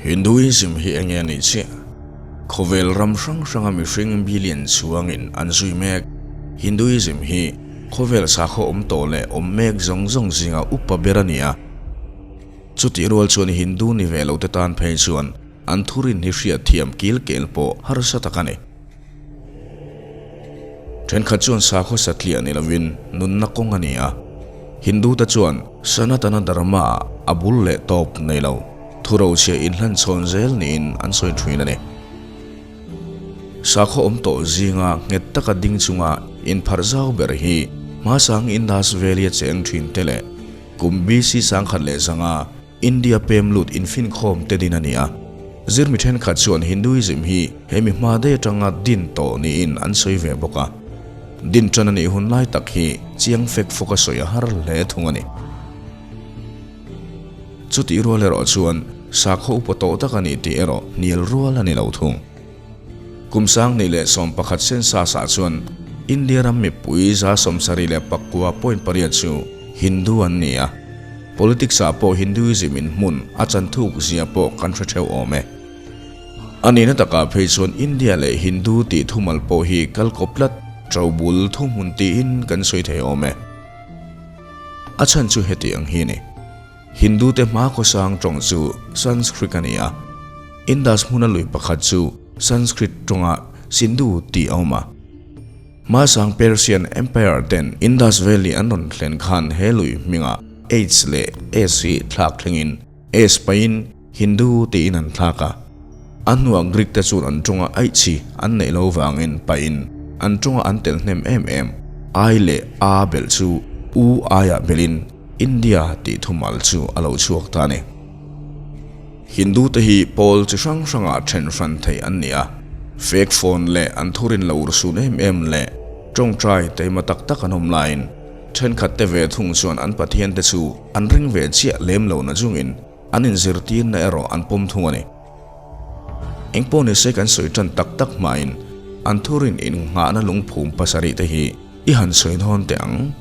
Hinduism hi enge a nih chiah? Khawvel ram hrang hranga mihring billion chhuangin an zui mek. Hinduism hi khawvel sakhaw awm tawh leh awm mek zawng zawng zinga upa ber a ni a. Chutih rual chuan Hindu ni ve lote tan phei chuan an thurin hi hriat thiam kil kel pawh harsa tak a ni. Thenkhat chuan sakhaw satliah ni lovin nunna kawng a ni a. Hindu te chuan Sanatana Dharma ah a bul leh tawp nei lo, thurochhia inhlan chhawn zel niin an sawi thin a ni. Sakhaw awm tawh zinga nghet taka ding chunga inpharh zau ber hi hmasang Indus Valley a cheng thin te leh kum BC 1100 India pem lut infinkhawm te din a ni a. Zirmi thenkhat chuan Hinduism hi hemi hma daih atanga din tawh niin an sawi ve bawk a. Din tan a nih hun lai tak hi chiang fek fawk a sawi a har hle thung a ni. Chutih rual erawh chuan sakhaw upa tawh tak a ni tih erawh hnial rual a ni lo thung. Kum 2011 census ah chuan India ram mipui 79.8 chu Hindu an ni a, politics ah pawh Hinduism in hmun a chan thuk zia pawh kan hre theuh awm e. A nihna takah phei chuan India leh Hindu tih thumal pawh hi kal kawp tlat, ṭobul thuhmun tiin kan sawi thei awm e. A chhan chu heti ang hi a ni. Hindu te hma khawsang tawng chu Sanskrit a ni a, Indus hmuna lui pakhat chu Sanskrit tawngah Sindhu tih a awm a. Hmasang Persian Empire ten Indus Valley an rawn thlen khan he lui hmingah H leh S hi thlak thlengin S pahin Hindu tiin an thlak a. A hnuah Greek te chuan an tawnga aih chi an neih lo vangin pahin an tawnga an tel hnem em em I leh A belh chu U aiah belhin India tih thumal chu a lo chhuak ta a ni. Hindu te hi pawl chi hrang hrangah then hran theih an ni a, fake phone leh an thurin lo urhsun em em leh tawngtai teima tak tak an awm laiin thenkhat te ve thung chuan an pathian te chu an ring ve chiah lem lo na chungin an inzirtirna erawh an pawm thung a ni. Engpawh nise kan sawi tan tak tak hmain an thurin innghahna lungphum pasarih te hi i han sawi dawn teh ang.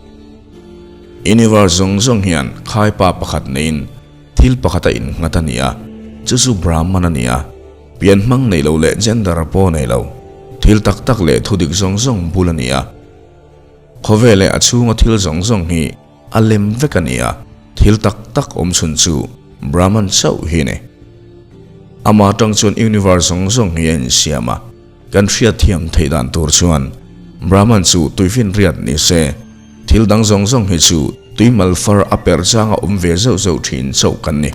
Universe zawng zawng hian khaipa pakhat neiin thil pakhat a innghat a ni a, chu chu Brahman a ni a, pian hmang nei lo leh gender pawh nei lo, thil tak tak leh thudik zawng zawng bul a ni a. Khawvel leh a chhunga thil zawng zawng hi a lem vek a ni a, thil tak tak awm chhun chu Brahman chauh hi a ni. Amah atang chuan universe zawng zawng hi a insiam a, kan hriatthiam theih dan tur chuan Brahman chu tuifinriat ni se, Thil dang zawng zawng hi chu tui mal far a perh changa awm ve zeuh zeuh thin chauh kan ni.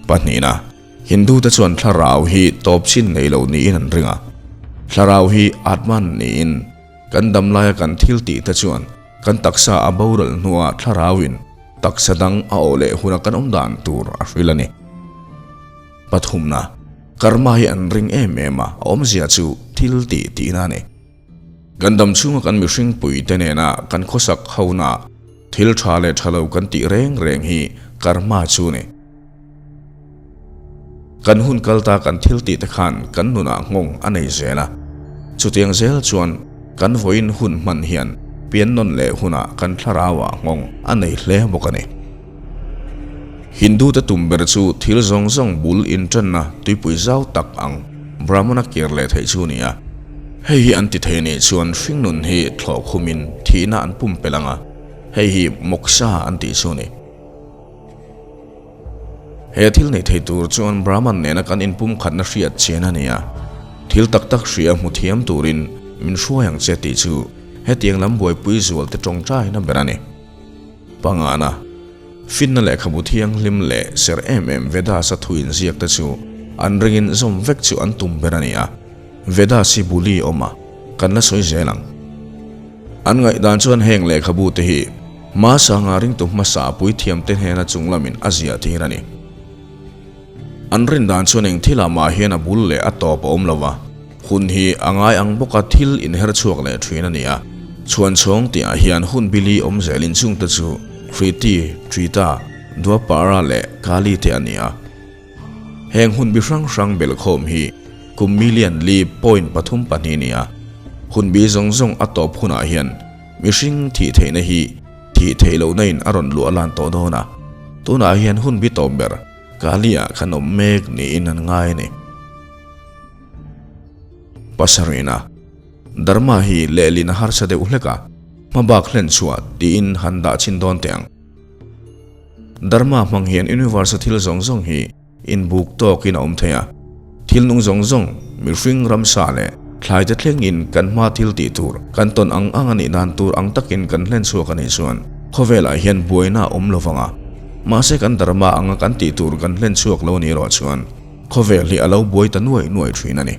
Pahnihna, Hindu te chuan thlarau hi tawp chin nei lo niin an ring a. Thlarau hi Atman niin kan dam laia kan thil tih te chuan kan taksa a boral hnuah thlarauin taksa dang a awh leh huna kan awm dan tur a hril a ni. Pathumna, Karma hi an ring em em a, a awmzia chu thil tih tihna a ni. Kan dam chhunga kan mihring puite nena kan khawsak hona thil tha leh tha lo kan tih reng reng hi karma chu a ni. Kan hun kal ta kan thil tih te khan kan nunah nghawng a nei zel a. Chutiang zel chuan kan vawiin hun hman hian pian nawn leh hunah kan thlarauah nghawng a nei hle bawk a ni. Hindu te tum ber chu thil zawng zawng bul inṭanna tuipui zau tak ang Brahmana kir leh theih chu a ni a. Hei hi an ti thei nih chuan hringnun hi thlawh khumin thihna an pumpelh ang a, hei hi moksha an tih chu a ni. He thil nei thei tur chuan Brahman nena kan inpumkhatna hriat chian a ni a, thil tak tak hria hmu thiam turin min hruai ang che tih chu hetiang lam buaipui zualte tawngtaina ber a ni. Pangana, Finna lehkhabu thianghlim leh ser em em Vedas a thu inziak te chu an ringin zawm vek chu an tum ber a ni a, Vedas hi buli awm a, kan la sawi zel ang. An ngaihdan chuan heng lehkhabu te hi hmasanga ringtu hmasa puithiam te hnena chung lamin a ziah tir a ni. An rin dan chuan eng thilah mah hian a bul leh a tawp a awm lo va, hun hi a ngai ang bawka thil inher chhuak leh thin a ni a. Chhuanchhawng tihah hian hun bili awm zelin chungte chu Kriti, Trita, Dwapara leh Kali te a ni a. Heng hun bi hrang hrang belhkhawm hi kum million li point pathum pahnih a ni a. Hun bi zawng zawng a tawp hunah hian mihring thih theihna hi thih theih lohna in a rawn luah lan tawh dawn a. Tunah hian hun bi tawp ber. Kali-ah kan awm mek niin an ngai a ni. Pasarihna, Dharma hi lehlin a harsa deuh hlek a, hmabak hlen chhuah tiin han dah chhin dawn teh ang. Dharma hmang hian universe-a thil zawng zawng hi inbuk tawkin a awm thei a. Thil nung zawng zawng, mihring ramsa leh thlaite thlengin kan hma thil tih tur kan tawn ang ang a nih dan tur ang takin kan hlen chhuak a nih chuan khawvelah hian buaina a awm lo vang a. Mahse kan Dharma anga kan tih tur kan hlen chhuak lo a nih erawh chuan khawvel hi a lo buai ta nuai nuai thin a ni.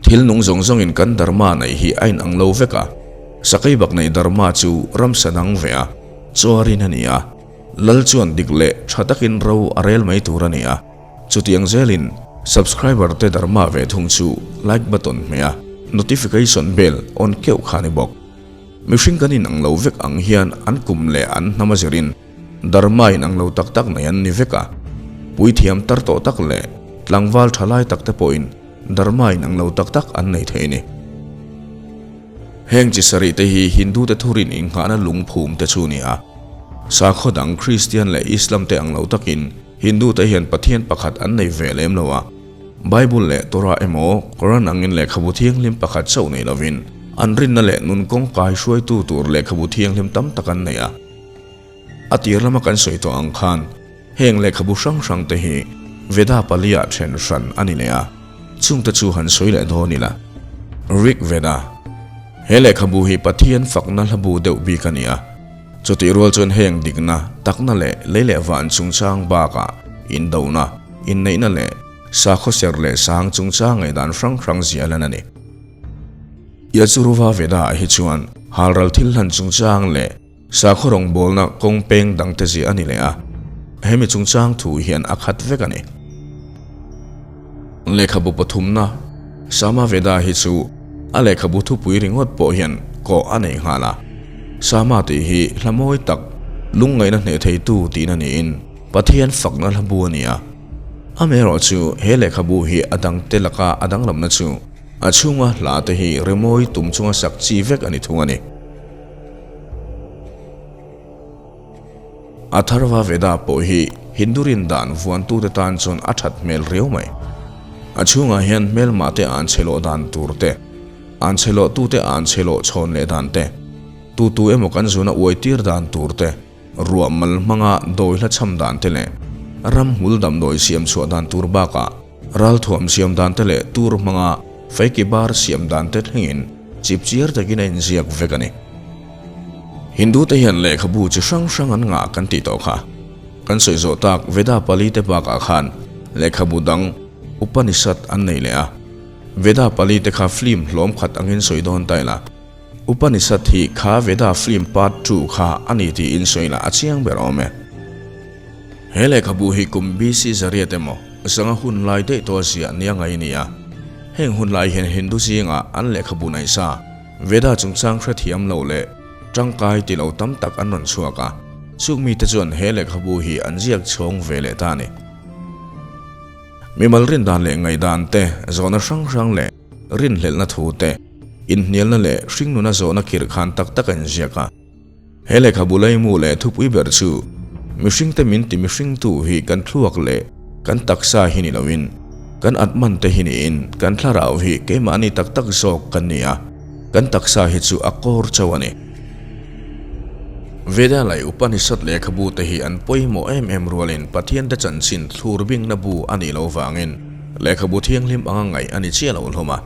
Thil nung zawng zawngin kan Dharma neih hi a inang lo vek a. Sakei bak neih Dharma chu ramsa dang ve a, chuarin a ni a. Lal chuan dik leh tha takin ro a rel mai tur a ni a, chutiang zelin subscriber te Dharma ve thung chu like button hmeh a, notification bell on keuh kha a ni bawk. Mihring kan inang lo vek ang hian an kum leh an hnam a zirin Dharma inang lo tak tak nei an ni vek a, puithiam tar tawh tak leh tlangval tha lai tak te pawhin Dharma inang lo tak tak an nei thei a ni. Heng chi sarih te hi Hindu te thurin inghahna lungphum te chu ni a. Sakhaw dang Kristian leh Islam te ang lo takin Hindu te hian Pathian pakhat an nei ve lem lo a. Bible leh Torah emaw Quran angin lehkhabu thianghlim pakhat chauh nei lovin an rinna leh nun kawng kai hruaitu tur lehkhabu thianghlim tam tak an nei a. A tir lama kan sawi tawh ang khan heng lehkhabu hrang hrang te hi Veda pali ah then hran a ni leh a, chungte chu han sawi leh dawn ila. Rig Veda, He lehkhabu hi Pathian fakna hlabu deuh bik a ni a, chutih rual chuan heng dikna, takna leh lei leh van chungchang bakah indona, inneihna leh sakhaw ser leh sang chungchang ngaihdan hrang hrang ziah lan a ni. Yajurva Veda ah hi chuan halral thil hlan chungchang leh Sakhaw rawngbawlna kawng peng dangte ziah a ni leh a, hemi chungchang thu hian a khat vek a ni. Lehkhabu pathumna, Sama Veda hi chu a lehkhabu thupui ringawt pawh hian kawh a nei nghal a. Sama tih hi hla mawi tak, lungngaihna hneh theitu tihna niin Pathian fakna hlabu a ni a. Amaherawhchu he lehkhabu hi a dangte laka a danglamna chu a chhunga hla te hi rimawi tum chunga sak chi vek a ni thung a ni. Atharva Veda pawh hi Hindu rin dan vuantute tan chuan a that hmel riau mai. A chhungah hian hmelmahte an chhe lawh dan tur te, an chhe lawhtute an chhe lawh chhawn leh dan te, tu tu emaw kan zuna uai tir dan tur te, ruah mal hmanga dawi hla chham dan te leh ramhmul damdawi siam chhuah dan tur bakah Ralthuam siam dan te leh tur hmanga feiki bar siam dan te thlengin chipchiar takin a inziak vek a ni. Hindu te hian lehkhabu chi hrang hrang an ngah kan tih tawh kha. Kan sawi zawh tak Veda pali te bakah khan lehkhabu dang Upanishad an nei leh a. Veda pali te kha film hlawm khat angin sawi dawn ta ila. Upanishad hi kha Veda film part ii kha a ni tiin sawi lah a chiang ber awm e. He lehkhabu hi kum BC zariat emaw zanga hun lai daih tawh ziah nia ngai a ni a. Heng hun lai hian Hindu zingah an lehkhabu naihsa Veda chungchang hrethiam lo leh tangkai ti lo tam tak an rawn chhuak a, chung mite chuan he lehkhabu hi an ziak chhawng ve leh ta a ni. Mimal rindan leh ngaihdan te, zawhna hrang hrang leh rinhlelhna thu te, inhnialna leh hringnuna zawhna khirhkhan tak tak a inziak a. He lehkhabu laimu leh thupui ber chu mihringte min ti mihringtu hi kan thluak leh kan taksa hi ni loin kan atman te hi niin kan thlarau hi keimahni tak tak zawk kan ni a, kan taksa hi chu a kawr chauh a ni. Veda leh Upanishad lehkhabu te hi an pawimawh em em rualin Pathian te chanchin thlur bingna bu a nih loh vangin lehkhabu thianghlim anga ngaih a ni chiah lo hlawm a.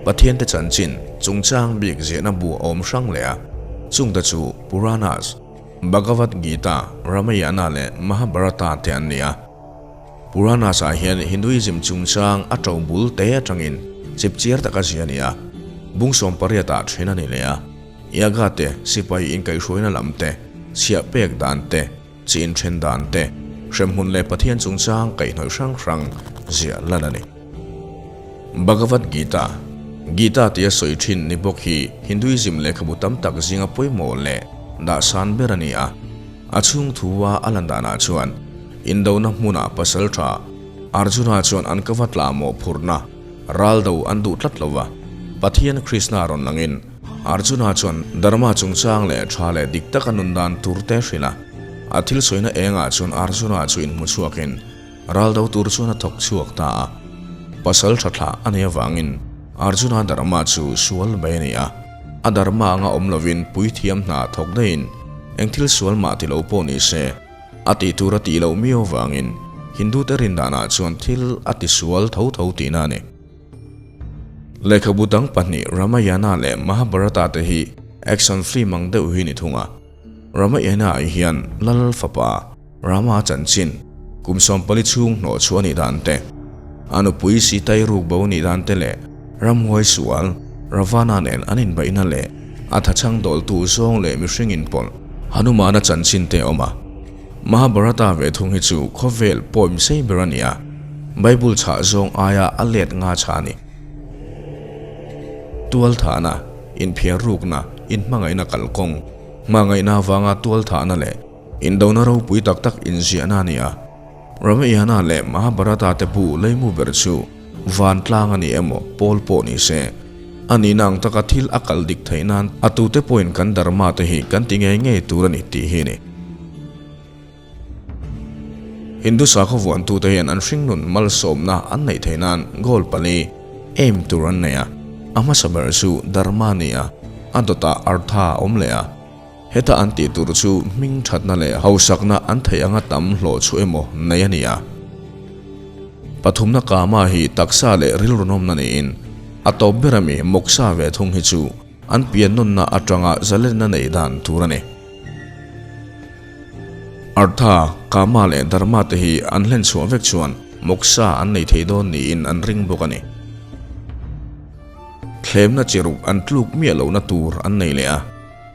Pathiante chanchin chungchang bik ziahna bu a awm hrang leh a, chungte chu Puranas, Bhagavad Gita, Ramayana leh Mahabharata te an ni a. Puranas ah hian Hinduism chungchang a to bul te atangin chipchiar taka ziah a ni a, bung 18 ah then a ni leh a. Yaga te, sipai inkaihhruaina lam te, chhiah pek dan te, Chi inthen dan te, hremhmun leh Pathian chungchang kaihhnawih hrang hrang ziah lan a ni. Bhagavad Gita, Gita tia sawi thin ni bawk hi Hinduism lehkhabu tam tak zinga pawimawh leh dahsan ber a ni a. A chhung thua a lan danah chuan Indona hmunah pasal tha Arjuna chuan an ka va tla mawhphurhna raldo an duh tlat lo va, Pathian Krishna rawn langin Arjuna chuan Dharma chungchang leh tha leh dik taka nun dan tur te hrilh a. A thil sawina engah chuan Arjuna chu inhmu chhuakin ral do tur chuan a thawk chhuak ta a. Pasal tha thlah a nih avangin Arjuna Dharma chu sual mai a ni a. A Dharma anga awm lovin puithiam hna thawk daihin eng thil sual mah ti lo pawh ni se, a tih tur a tih loh miau avangin Hindu-te rindanah chuan thil a ti sual tho tho tihna a ni. Lehkhabu dang pahnih Ramayana leh Mahabharata te hi action film ang deuh hi ni thung a. Ramayana-ah hian Lal fapa Rama chanchin kum 40 chhung hnawh chhuah a nih dan te, a nupui Sitai ruk bo nih dan te leh ramhuai sual Ravana nen an inbeihna leh a thachhang dawltu zawng leh mihring inpawlh Hanumana chanchin te a awm a. Mahabharata ve thung hi chu khawvel poem sei ber a ni a, Bible chhah zawng aia a let nga chhah a ni. Tualthahna, inphiar rukna, inhmangaihna kalkawng, hmangaihna avanga tualthahna leh indona ropui tak tak inziahna a ni a. Ramayana leh Mahabharata te bu leimu ber chu vantlang a ni emaw pawl pawh ni se, a nihna ang taka thil a kal dik theih nan a tute pawhin kan dharma te hi kan ti ngei ngei tur a ni tih hi a ni. Hindu sakhaw vuantute hian an hringnun malsawmna an neih theih nan goal pali aim tur an nei a, a hmasa ber chu dharma a ni a, a dawtah artha a awm leh a. Heta an tih tur chu hming thatna leh hausakna an theih anga tam hlawh chu emaw nei a ni a. Pathumna Kama hi taksa leh rilru nawmna niin a tawp ber ami Moksha ve thung hi chu an pian nawnna atanga zalenna neih dan tur a ni. Artha, Kama leh Dharma te hi an hlen chhuah vek chuan Moksha an nei thei dawn niin an ring bawk a ni. Thlemna chi ruk an tluk miah lohna tur an nei leh a.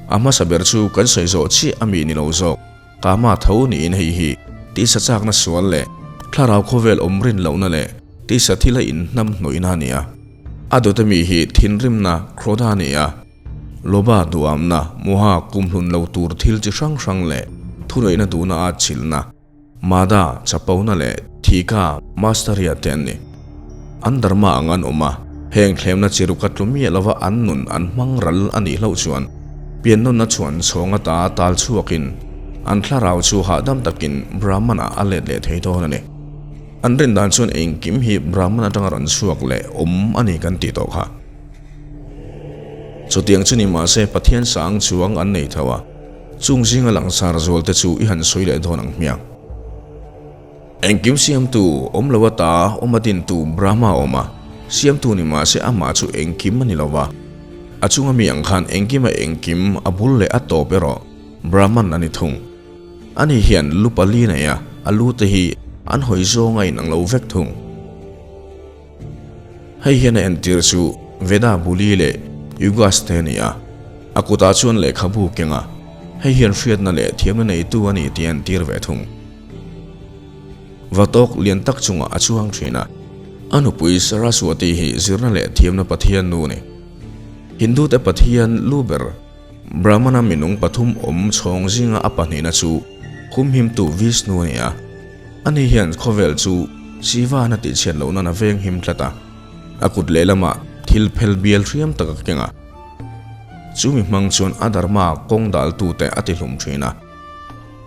A hmasa ber chu kan sawi zawh chiah a mi ni lo zawk. Kama tho niin hei hi tisa chakna sual leh thlarau khawvel awm rin lohna leh tisa thila inhnam hnawihna a ni a. A dawt ami hi thinrimna, krodha a ni a. Lobha duamna, moha kumhlun lo tur thil chi hrang hrang leh thuneihna duhna a chhilhna, Mada, Chapona leh Thika, Masteria te an ni. An dharma ang an awm a, heng thlemna chi ruk a tlu miah lova an nun an hmang ral a nih hlauh chuan piannawnna chhuan chhawng ata tal chhuakin an thlarau chu hahdam takin Brahman-ah a let leh thei dawn a ni. An rin dan chuan engkim hi Brahman atanga rawn chhuak leh awm a ni kan tih tawh kha. Chutiang chu ni mahse Pathian sang chuang an nei tho a. Chung zinga langsar zual te chu i han sawi leh dawn ang hmiang. Engkim siamtu awm lo ata awm a dintu Brahma a awm a, siamtu ni mahse amah chu engkim a ni lo va. A chunga mi ang khan engkima engkim a bul leh a tawp erawh Brahman a ni thung. Ani hian lu pali nei a, a lu te hi an hawi zawng a inang lo vek thung. Hei hian a entir chu Veda Buli leh Yugas te a ni a, a kutah chuan lehkhabu keng a, hei hian hriatna leh thiamna neitu a ni tih a entir ve thung. Vatawk lian tak chungah a chuang thin a, a nupui Saraswati hi zirna leh thiamna pathian nu a ni. Hindu te pathian lu ber Brahmana minung pathum awm chhawng zinga a pahnihna chu humhimtu Vishnu a ni a. Ani hian khawvel chu Shiva-na tihchhiat loh nan a veng him tlat a, a kut lehlamah thil phel bial hriam tak a keng a. Chu mi hmang chuan a dharma kawng daltute a tihlum thin a.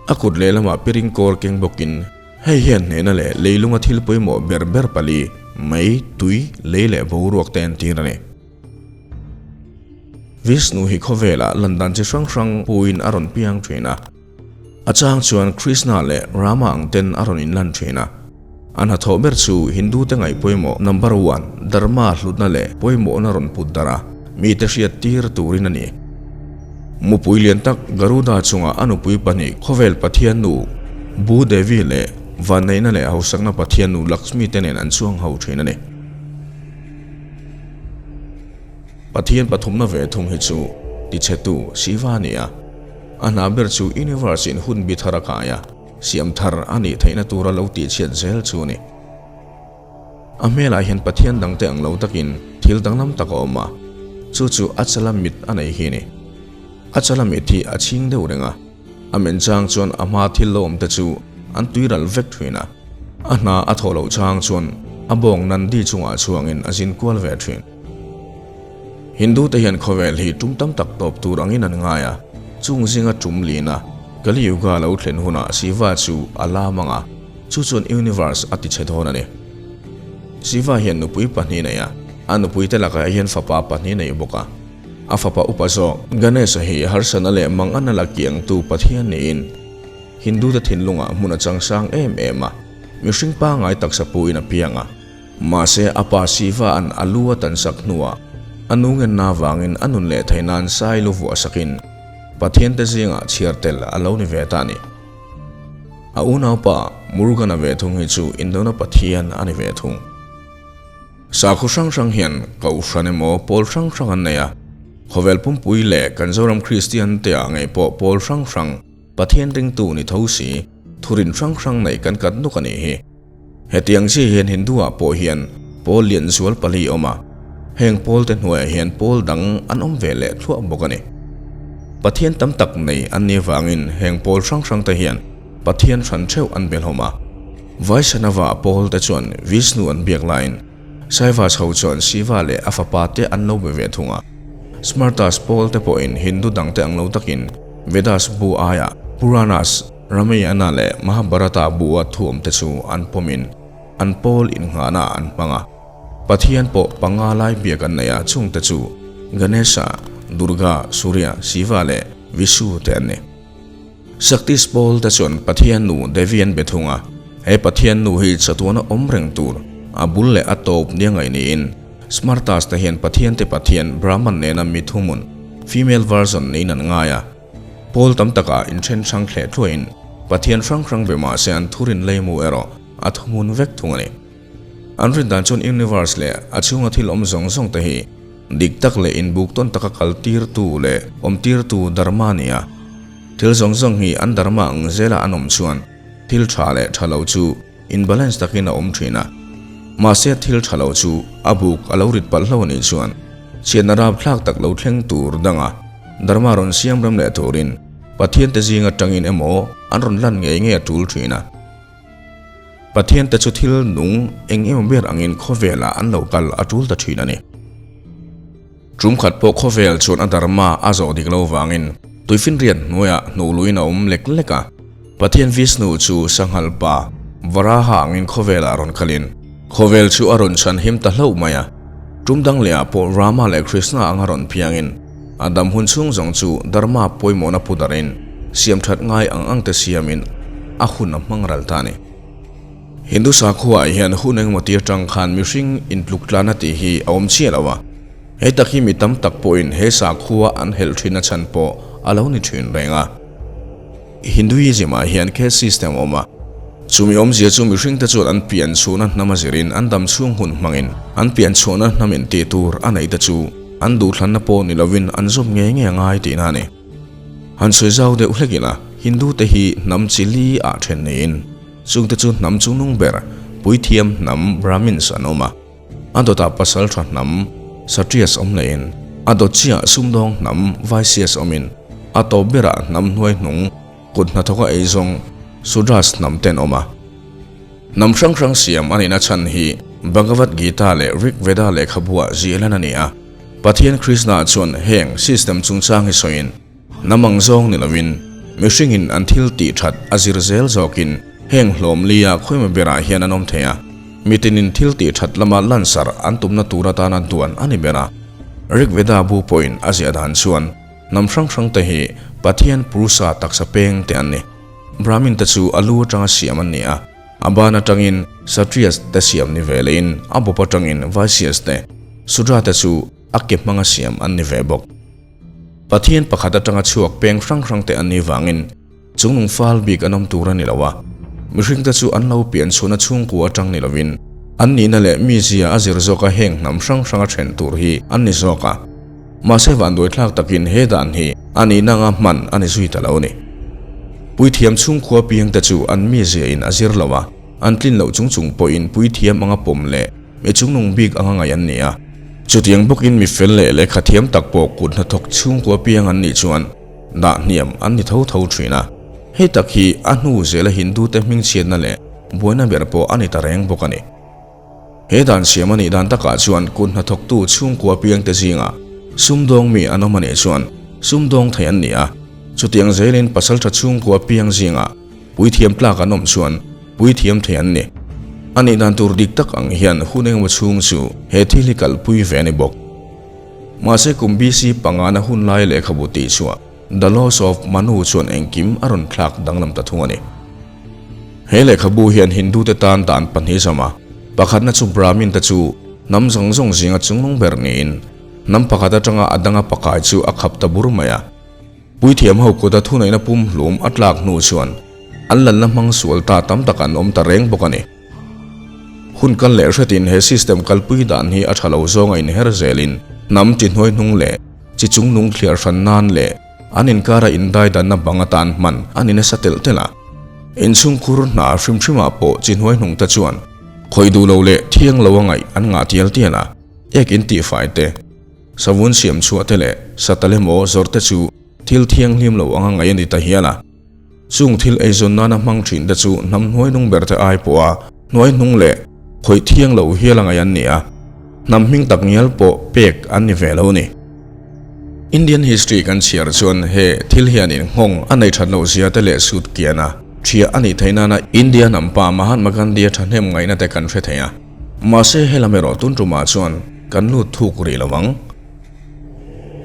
A kut lehlamah piring kawr keng bawkin hei hian hnehna leh leilunga thil pawimawh ber ber pali, mei, tui, lei leh boruak te entir a ni. Vishnu hi khawvelah lan dan chi hrang hrang puin a rawn piang thin a. A chang chuan Krishna leh Rama ang ten a rawn inlan thin a. An hnathawh ber chu Hindu te ngaih pawimawh number one Dharma hlutna leh pawimawhna rawn put darh a, mite hriat tir turin a ni. Mupui lian tak Garuda chungah a nupui pahnih khawvel Pathian nu Bhu Devi leh Vanneihna leh Hausakna Pathian nu Lakshmi te nen an chuang ho thin a ni. Pathian pathumna ve thung hi chu tichhetu Shiva a ni a. A hna ber chu Universe in hun bi thar a kai a, siam thar a nih theihna tura lo tihchhiat zel chu a ni. A hmelah hian Pathian dangte ang lo takin thil danglam tak a awm a, chu chu a chala mit a nei hi a ni. A chala mit hi a chhing deuh reng a, a men chang chuan a hma thil lo awmte chu an tuiral vek thin a, a hna a thawh loh chang chuan a bawng Nandi chungah chhuangin a zin kual ve thin. Hindu te hian khawvel hi tum tam tak tawp tur angin an ngai a, chung zinga tum lin a. Kali Yuga lo thlen hunah Shiva chu a lam ang a, chu chuan universe a tichhe dawn a ni. Shiva hian nupui pahnih nei a, a nupuite lakah hian fapa pahnih nei bawk a. A fapa upa zawk Ganesha hi harsatna leh manganna la kiangtu pathian niin Hindu-te thinlungah hmun a chang sang em em a, mihring pangngai taksa puin a piang a. Mahse, a pa Shiva-a'n a lu a tansak hnuah a nu ngenna avangin a nun leh theih nan sai lu vuah sakin Pathiante zingah chhiar tel a lo ni ve ta a ni. A unaupa Murugan-a ve thung hi chu indona Pathian a ni ve thung. Sakhaw hrang hrang hian kohhran emaw pawl hrang hrang an nei a, khawvel pumpui leh kan Zoram Kristiante ah ngei pawh pawl hrang hrang Pathian ringtu ni tho si thurin hrang hrang nei kan kat nuk a nih hi. Hetiang chi hian Hindu-ah pawh hian pawl lian zual pali awm a, heng pawlte hnuaiah hian pawl dang an awm ve leh thluah bawk a ni. Pathian tam tak nei an nih avangin heng pawl hrang hrangte hian Pathian hran theuh an belhawm a. Vaishnava pawlte chuan Vishnu an biak laiin Saivas ho chuan Shiva leh a fapa te an lo be ve thung a. Smartas pawlte pawhin Hindu dangte ang lo takin Vedas bu aiah Puranas, Ramayana leh Mahabharata bu-a thuam te chu an pawmin an pawl innghahna an hmang a. Pathian pawh panga lai biak an nei a, chungte chu Ganesha, Durga, Surya, Shiva leh Vishu te an ni. Shaktis pawl te chuan Pathian nu Devi an be thung a, he Pathian nu hi chatuana awm reng tur, a bul leh a tawp nia ngaih niin Smartas te hian Pathian te Pathian Brahman nena mi thuhmun, female version, niin an ngai a. Pawl tam takah inthen hrang thleh thluahin Pathian hrang hrang ve mah se an thurin leimu erawh a thuhmun vek thung a ni. An rin dan chuan universe leh a chhunga thil awm zawng zawng te hi dik tak leh inbuk tawn taka kal tirtu leh awm tirtu dharma a ni a. Thil zawng zawng hi an dharma ang zela an awm chuan thil tha leh tha lo chu in balance takin a awm thin a. Mahse thil tha lo chu a buk a lo rit palh hlo a nih chuan chhiatna rapthlak tak lo thleng tur danga dharma rawn siam rem leh turin Pathian te zing atangin emaw an rawn lan ngei ngei a tul thin a. Pathian te chu thil nung eng emaw ber angin khawvelah an lo kal a tul ta thin a ni. Tum khat pawh khawvel chuan a dharma a zawh dik lo vangin tuifinriat hnuaiah hnuh luin a awm lek lek a. Pathian Vishnu chu sanghal pa Varaha angin khawvelah rawn kalin khawvel chu a rawn chhan him ta hlauh mai a. Tum dang lehah pawh Rama leh Krishna anga rawn piangin a dam hun chhung zawng chu dharma pawimawhna pu darin siam that ngai ang ang te siamin a hun a hmang ral ta a ni. Hindu sakhuaah hian hun engemaw ti atang khan mihring intluk tlan a tih hi a awm chiah lo a, hei tak hi mi tam tak pawhin he sakhua an helh thin a chhan pawh a lo ni thin reng a. Hinduism ah hian caste system a awm a, chumi awmzia chu mihringte chuan an pian chhuahna hnam a zirin an dam chhung hun hmangin an pian chhuahna hnam in tih tur a neih te chu an duhthlanna pawh ni lovin an zawm ngei ngei a ngai tihna a ni. Han sawi zau deuh hlek ila, Hindu te hi hnam chi li ah then niin, Chungte chu hnam chungnung ber, puithiam hnam Brahmins an awm a, a dawtah pasaltha hnam Kshatriyas awm lehin, a dawt chiah sumdawng hnam Vaisyas awmin, a tawp berah hnam hnuaihnung kut hnathawka eizawng Sudras hnam te an awm a. Hnam hrang hrang siam a nihna chhan hi Bhagavad Gita leh Rig Veda lehkhabuah ziahlan a ni a, Pathian Krishna chuan heng system chungchang hi sawiin, Hnam ang zawng ni lovin, mihringin an thil tih that a zir zel zawkin heng hlawm lia khawima berah hian an awm thei a, mitinin thil tih that lama lansar an tumna tur atana duan a ni ber a. Rigveda bu pawhin a ziah dan chuan hnam hrang hrangte hi Pathian Purusha taksa peng te an ni. Brahmin te chu a lu atanga siam an ni a, a ban atangin Kshatriyas te siam ni ve lehin a bawp atangin Vaisyas te, Sudra te chu a ke hmanga siam an ni ve bawk. Pathian pakhat atanga chhuak peng hrang hrang te an nih vangin chungnung fal bik an awm tur a ni lo a, mihringte chu an lo pian chhuahna chhungkua atang ni lovin an nihna leh mizia a zir zawka heng hnam hrang hranga then tur hi an ni zawk a. Mahse vanduaithlak takin he dan hi a nihna anga hman a ni zui ta lo a ni. Puithiam chhungkua piangte chu an mizia in a zir lo a, an tlin loh chung chung pawhin puithiam anga pawm leh mi chungnung bik anga ngaih an ni a. Chutiang bawkin mi fel leh lehkha thiam tak pawh kut hnathawk chhungkua piang an nih chuan dah hniam an ni tho tho thin a. Hei tak hi a hnu zela Hindu te hmingchhiatna leh buaina ber pawh a ni ta reng bawk a ni. He dan siam a nih dan takah chuan kut hnathawktu chhungkua piangte zingah sumdawng mi an awm a nih chuan sumdawng thei an ni a. Chutiang zelin pasaltha chhungkua piang zingah puithiam tlak an awm chuan puithiam thei an ni. A nih dan tur dik tak ang hian hun engemaw chhung chu he thil hi kalpui ve a ni bawk. Mahse kum BC pangana hun lai lehkhabu tih chhuah The Laws of Manu chuan engkim a rawn thlak danglam ta thung a ni. He lehkhabu hian Hindu te tan dan pahnih zam a, pakhatna chu Brahmin te chu hnam zawng zawng zinga chungnung ber niin hnam pakhat atanga a danga pakai chu a khap ta bur mai a. Puithiam ho kuta thuneihna pumhlum a tlak hnu chuan an lalna hmang sual ta tam tak an awm ta reng bawk a ni. Hun kal leh hretin he system kalpui dan hi a tha lo zawng a inher zelin hnam chi hnuaihnung leh chi chungnung thliar hran nan leh an inkara indaidanna bang atan hman a ni nasa telh telh a. Inchhungkhur hna hrim hrimah pawh chi hnuaihnung te chuan khawih duh lo leh thiang lo a ngaih an ngah tial tial a, ek intihfai te, savun siam chhuah te leh satal emaw zawrh te chu thil thianghlim lo anga ngaih a ni ta hial a. Chung thil eizawn nana hmang thin te chu hnam hnuaihnung ber te ai pawha hnuaihnung leh khawih thiang lo hial a ngaih an ni a, hnam hming tak ngial pawh pek an ni ve lo a ni. Indian history kan chhiar chuan he thil hianin nghawng a nei that loh zia te leh sut kian a thiah a nih theih nana India hnam pa Mahatma Gandhi-a thahnem ngaihna te kan hre thei a. Mahse helam erawh tun tumah chuan kan lut thuk rih lo ang.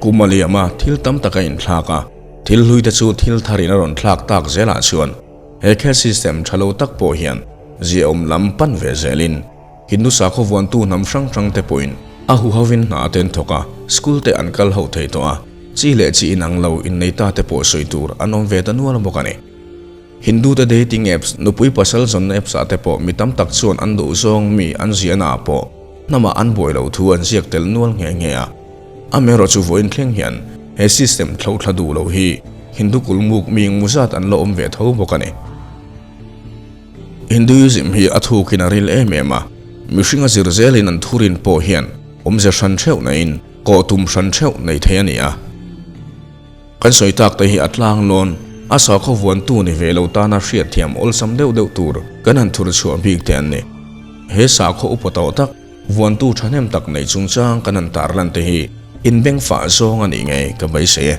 Kum a liam a, thil tam tak a inthlak a. Thil hlui te chu thil tharin a rawn thlak tak zelah chuan he caste system tha lo tak pawh hian ziaawm lam pan ve zelin Hindu sakhaw vuantu hnam hrang hrang te pawhin a huhovin hna te an thawk a, school te an kal ho thei tawh a, chi leh chi inang lo innei ta te pawh sawi tur an awm ve ta nual bawk a ni. Hindu te dating apps, nupui pasal zawnna apps ah te pawh mi tam tak chuan an duh zawng mi an ziahna ah pawh hnamah an buai lo thu an ziak tel nual nghe nghe a. Amaherawh chu vawiin thleng hian he system thlo thla duh lo hi Hindu kulmuk mi engmaw zat an la awm ve tho bawk a ni. Hinduism hi a thukin a ril em em a, mihring a zir zelin an thurin pawh hian awmze hran theuh neiin kawh tum hran theuh nei thei a ni a. Kan sawi tak te hi a tlang lawn, a sakhaw vuantu ni ve lo tana hriatthiam awlsam deuh deuh tur kan han thur chhuah bik te an ni. He sakhaw upa tawh tak, Vuantu thahnem tak nei chungchang kan han tarlan te hi inbengfah zawng a nih ngei ka beisei e.